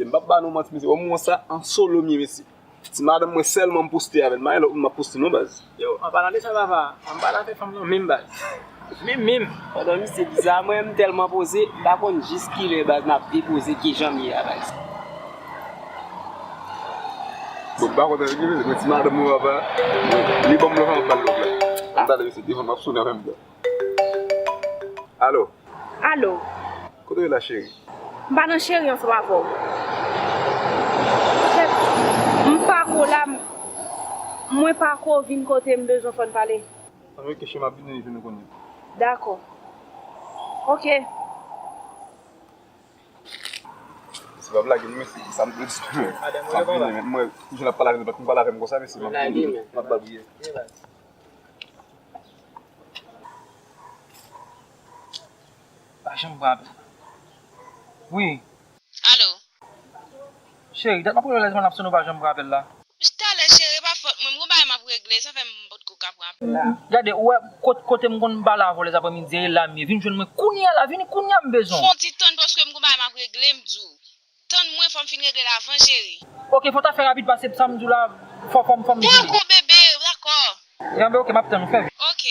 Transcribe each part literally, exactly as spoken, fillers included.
M p ap ba nou manti, mesye. Wè m wè sa an solo m ye, mesye. Ti madanm mwen sèlman m poste avè l. M pa gen lòt moun m ap poste non, baz. Yo, an palan de sa, papa, an pa nan afè fanm nan menm, baz. Menm, menm. Pandan misye di sa, mwen, m tèlman poze, m pa konn jis kilè, baz, m ap depoze, kijan m ye a, baz. Bon, m pa konn sa ki rive, men ti madanm mwen, papa, li ban m lòf, m ap ba l lòf la. Ann tande, mesye, telefòn m ap sonnen an menm tan. Alo? Alo? Kote w ye la, cheri? M pa nan cheri ansanm avè w. Kèt, m pa ko la, m- mwen pa ko vin kote m bezwen fò n pale. Ann, ok, cheri, m ap vini jwenn ou kounye a. Dakò. Ok. Se pa blage, non, mesye, sa m te di. M ap vini, men mwen, jan l ap pale avè m, m pale avè m konsa, mesye, m ap vini, m ap ba l priye. Pa janm pran apèl. Wi. Alo. Cheri, dat m ap rele w, lèzman l ap sonnen, w pa janm pran apèl la. Talè, cheri, e pa fòt mwen, m gon bagay m ap regle, sa fè m potko ka pran apèl la. Gade, ou wè, kot- kote m konn pale avè w lèzaprèmidi a, e la m ye. Vin jwenn mwen kounye a la, vini kounye a, m bezwen w. Fon ti tann, paske m gon bagay m ap regle, m di w. Tann mwen, fò m fin regle l avan, cheri. Ok, fò w ta fè rapid, paske sa m di w la, fò, fò m, fò m vini. Dakò, bebe, dakò. Enben, ok, m ap tann ou, fè vit. Ok.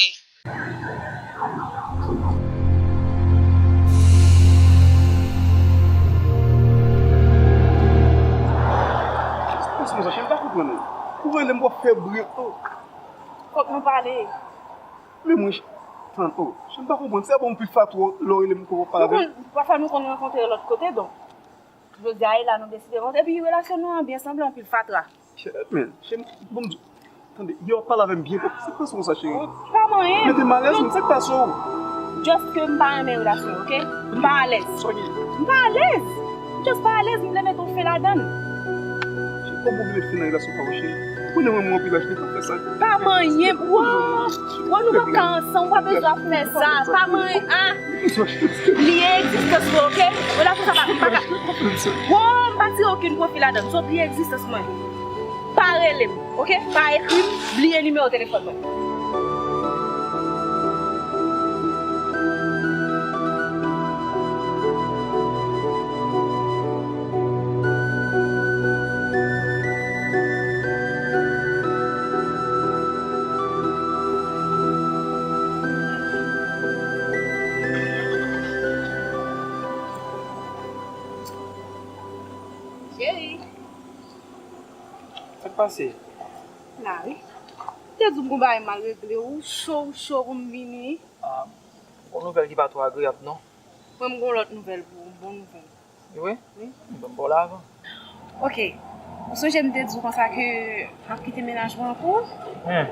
Sa se konsa, cheri, m pa konprann ou. Ou rele m, w ap fè bri, oh. Fòk nou pale. Men mwen, tann, oh, cheri, m pa konprann. Se bon, anpil fatra, lè w rele m, w pale avè m. Nou konn, pafwa nou konn rankontre lòt kote, donk. Jodi a, e la nou deside rantre. Epi relasyon nou an byen sanble anpil fatra. Shit, man. Shit, bon, m di, tande, yo pale avè m byen. Se pa konsa, cheri. Pa manyen. Mete m alèz, men sa k pase w? Just ke m pa renmen relasyon, ok? M pa alèz. M pa alèz. Just pa alèz, m vle mete yon fen ladann. Shit, kòman w vle mete fen nan relasyon pa w, cheri? Ou konnen mwen, mwen anpil achte, pa fè sa. Pa manyen, bro. Wè nou p ap ka ansanm, ou pa bezwen ap fè sa. Pa manyen, ah. Bliye egzistans mwen, ok? Relasyon sa pa, m pa ka. Bro, m pa tire okenn pwofi ladann. So, bliye egzistans mwen. Pa rele m, ok? Pa ekri m, bliye nimewo telefòn mwen. Cheri. Sa k pase? La wi. Te di w m gon bagay m al regle, ou cho, ou cho pou m vini. Ah, gon nouvèl ki pa twò agreyab, non? Mwen, m gon lòt nouvèl pou ou, bon nouvèl. Wi? Wi. M ban ba w la avan. Ok. Ou sonje m te di w konsa ke m ap kite mennaj mwen pou ou? Hmm.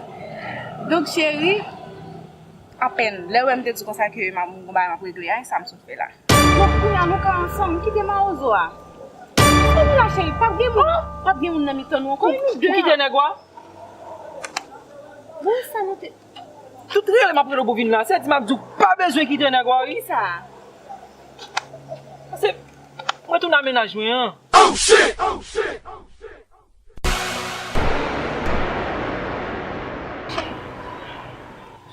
Donk, cheri, apèn, lè w wè m te di w konsa ke m ap, m gon bagay m ap regle a, e sa m sot fè la. Donk, kounye a nou ka ansanm, kite mawozo a. Kite nou la, cheri, p ap gen moun, p ap gen moun nan mitan nou ankò, e nou de. Ou kite nèg ou a? Bon, sa nou te. Tout rele m ap rele w pou vin la, se di m ap di w pa bezwen kite nèg ou a, wi. Poukisa? Pase mwen tounen a mennaj mwen an. Oh shit! Oh shit! Oh shit!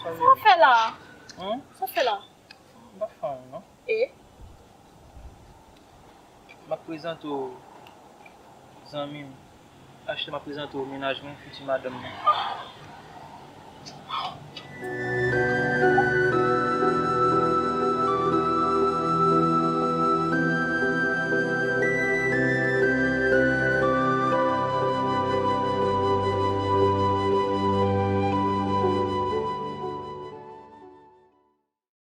Sa w fè la? Hein? Sa w fè la? M pa fè anyen, non. E? M ap prezante w zanmi m. Ashley, m ap prezante w mennaj mwen, fiti madanm mwen.